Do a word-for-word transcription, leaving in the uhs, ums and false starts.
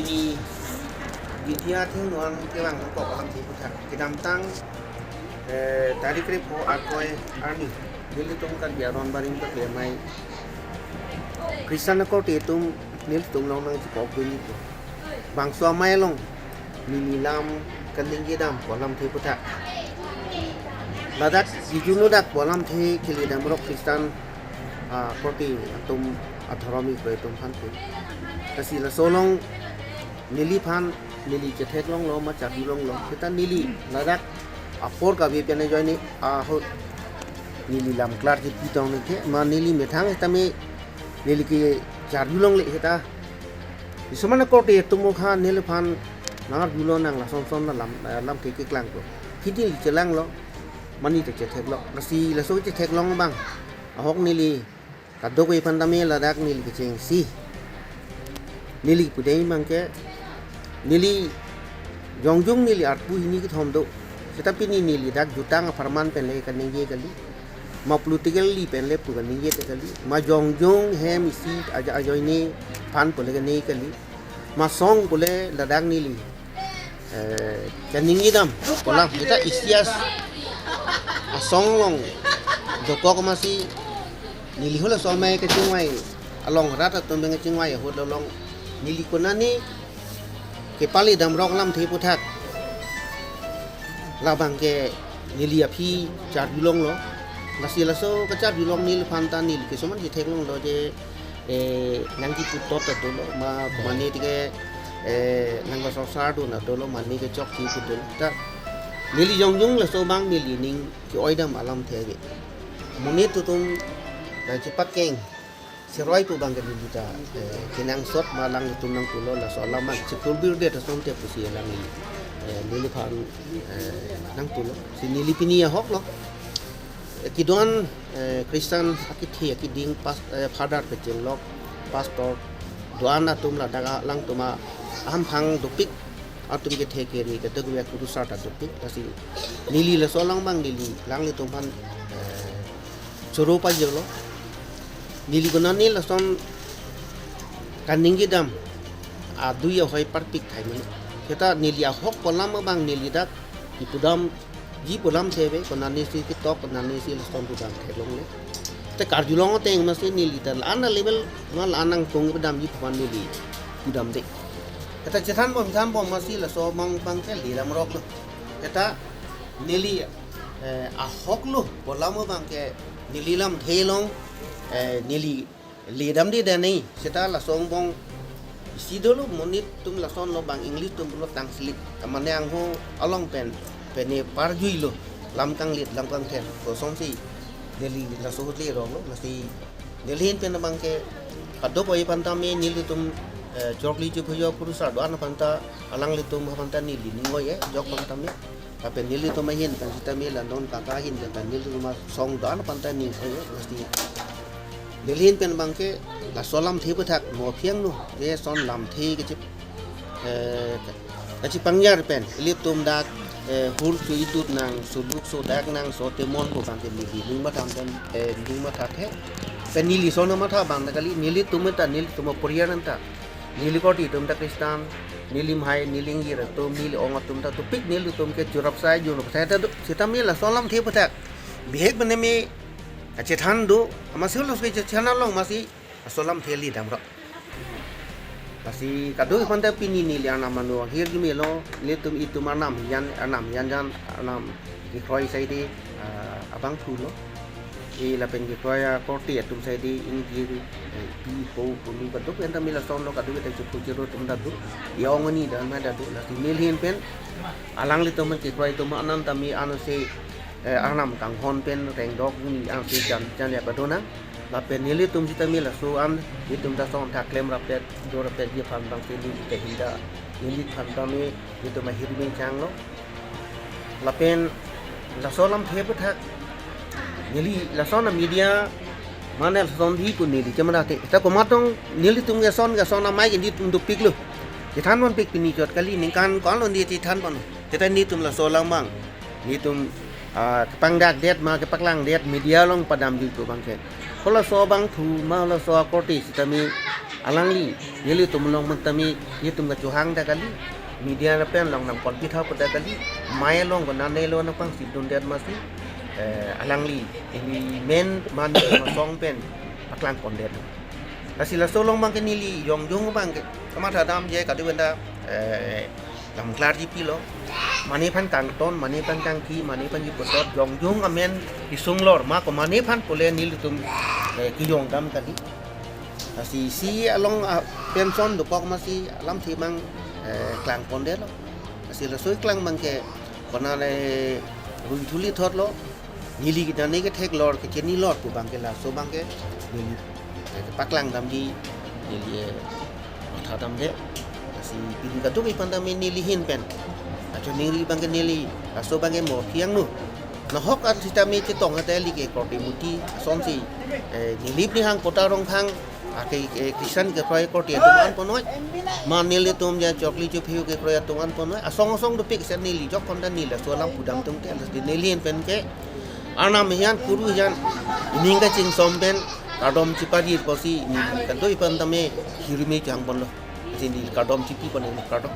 Pini Vidya Thingnang kevang nangkok alamthe aphuthak kedamtang, eh, tarik krepho Arkoi arni nelitum Karbi Aron Barim Keklemai Christian akorte atum nelitum along nangchipok dun-iklo. Bangso amei along neli lam kaningje dam pu alamthe aphuthak. Ladak jijun ladak pu alamthe kele damrok Christian, ah, akorte atum adhorom ikroi atum aphan pu. Lasi laso along neliphan neli chetheklonglo ma charjulonglo. Seta neli ladak apor kave pen ajoine ahut neli lam klar kepi tong neke ma neli methang seta me neli kecharjulongle seta. Isomana korte atum okha neliphan nangarjulo nang lason son na lam, eh, lamthe keklangpo. Pini neli chelanglo, mane ta chetheklo. Lasi laso chetheklong abang ahok neli kadokave aphan tame ladak neli kechengsi. Neli pudei abangke neli jongjung neli arpu hini kethom do. Seta pini neli dak jutang apharman pen le kaningje kali. Ma political li pen le pu kaningje te kali. Ma jongjung hem isi aja ajoine aphan pu le kaningje kali. Ma song pu le ladak neli, eh, kaningje dam pu alam seta isi as-, asong along dokok amatsi neli halaso amei kachingvai along rat atum pen kachingvai ahut along neli konane kepale damrok alamthe aphuthak labangke neli aphi charjulonglo. Lasi laso kacharjulong neliphan ta neli keso-an chetheklonglo je, eh, nangkipu tot ta dolo ma mane tike, eh, nangkasosar dun ta dolo mane kechokche pu dolo. Ta neli jongjung laso abang neli ning ke-oi dam alamthe ave. Monit atum, eh, chepakeng seroi pu abangke neli ta, eh, kenangsot ma alanglitum nangpulo laso alam abang chekur birdet asonte pusi alangli, eh, neliphan, eh, nangpulo. Si neli pini ahoklo. Eh, kedo-an, eh, Christian akethe akeding pas-, eh, father kachinglok pastor do-an atum ladak alangtum ahamphang dopik atum kethe kere kadokave akurusar ta dopik. Lasi neli laso along abang neli alanglitum aphan, eh, choro pajirlo. Neli konane lason kaningje dam adui ahoi parpik thai mene. Seta neli ahok pu alam abang neli dak kipu damji pu alamthe ave, konane si ketok, konane si lason pu dam theklongle. Te karjulong ateng amatsi neli ta la-an a level ma la-an nangkung padamji pu aphan neli pu damde. Seta chethan bom than bom amatsi laso abang abangke le damroklo. Seta neli, eh, ahoklo pu alam abangke neli lamthe along, eh, neli le damde dane seta laso angbong isi dolo monit atum lason lo abang English atum pulo tang slip. Mane angho along pen pene parjuilo lam kanglit lam kangther kosonsi neli laso ahut leroklo. Lasi neli ahin pen abangke kadokave aphan tame nelitum, eh, chokli chuphujo kurusar do-an aphan ta alanglitum aphan ta neli ning oi-e ajok abang tame. Lapen nelitum ahin pen sitame la non kaka ahin pen ta nelitum asong do-an aphan ta ning oi-e. Lasi neli ahin pen abangke laso alamthe aphuthak mo aphi angno, eh, son lamthe kachip, eh, kachipangjar pen ilitum dak, eh, hur chu idut nang, suduk sudak nang, so temon pu abangke neli ning matham pen, eh, ning mathathe. Pen neli son matha abang ta kali, nelitum ta, nelitum aporial ta, neli korte atum ta Christian, neli mhai, neli ingjir atum, neli ong atum ta dopik, nelitum ke churap sai, junop sai ta do. Sitame laso alamthe aphuthak bihek mene me kachethan do, amatsi laso kachethan along amatsi laso alamthe le damrok. Lasi kadokave aphan ta pini neli arnam anu hirjume lo, nelitum itum arnam hijan, arnam hijan jan, arnam kekroi saide, ah, abangphu lo. E lapen kekroi akorte atum saide ingjir, eh, pi po punu kadokave anta me lason lo, kadokave ta chukhu chiro atum ta do. E-ong ani dan ma ta do. Lasi neli ahin pen alanglitum kekroi atum anan tame anose, eh, arnam kanghon pen rengdok ni anose jan jan ya padona. Lapen nelitum sitame laso an itum ta song thaklem rapet, do rapetji aphan abangsi neli kahinda, neliphan tame itum ahirjume changlo. Lapen laso alamthe aphuthak neli lason a media mane lasonji pu neli chemara te. Ta komat tong nelitum ke son ke son amei ke nelitum dopiklo. Chethan ponpik pini chot kali, ningkan ko-an lo neli chethan pon. Seta nelitum laso alam abang nelitum, ah, kepangdakdet ma kepaklangdet media along padamji pu abangke. Halaso abangphu ma halaso akorte sitame Alangli, nelitum along abang tame, nelitum kachehang ta kali, media lapen along nangpon pitha pu ta kali, mei along konane lo nangpangsi dundet masi, eh, alangli, ili men man asong pen paklang pondet. Lasi laso along abangke neli jongjong abangke, kamatha damji kadokave ta, eh, lamklar ji pilo. Mane aphan kangton, mane aphan kangthi, mane aphan ji putot, jongjong amen isung lor, ma ko mane aphan pule nelitum, eh, kejong dam kali. Lasi isi along, ah, pension dokok masi alamthe abang, eh, klang pondetlo. Lasi laso keklang abangke konane rui thuli thotlo. Neli kidane ketheklor kechini lor pu abangke laso abangke neli, eh, paklang damji neli, eh, matha damde. Lasi pini kadokave aphan tame neli ahin pen, ajo neli abangke neli laso abangke mo phiang nu. Nahok an sitame chetong ate li ke korte muti asonsi, eh, Nilip Nihang Kota Rongphang, ake, eh, Christian kekroi korte atum an ponnoi. Ma nelitum ja chokli chophiu kekroi atum an ponnoi. Asong asong dopik si neli jok konta neli laso alam pudam tungte, lasi neli ahin pen ke arnam hijan kuru hijan ining kachingsom pen kardom chipari pusi neli kadokave aphan tame hirimi chang ponlo. Lasi neli kardom chipi pon neli kardom.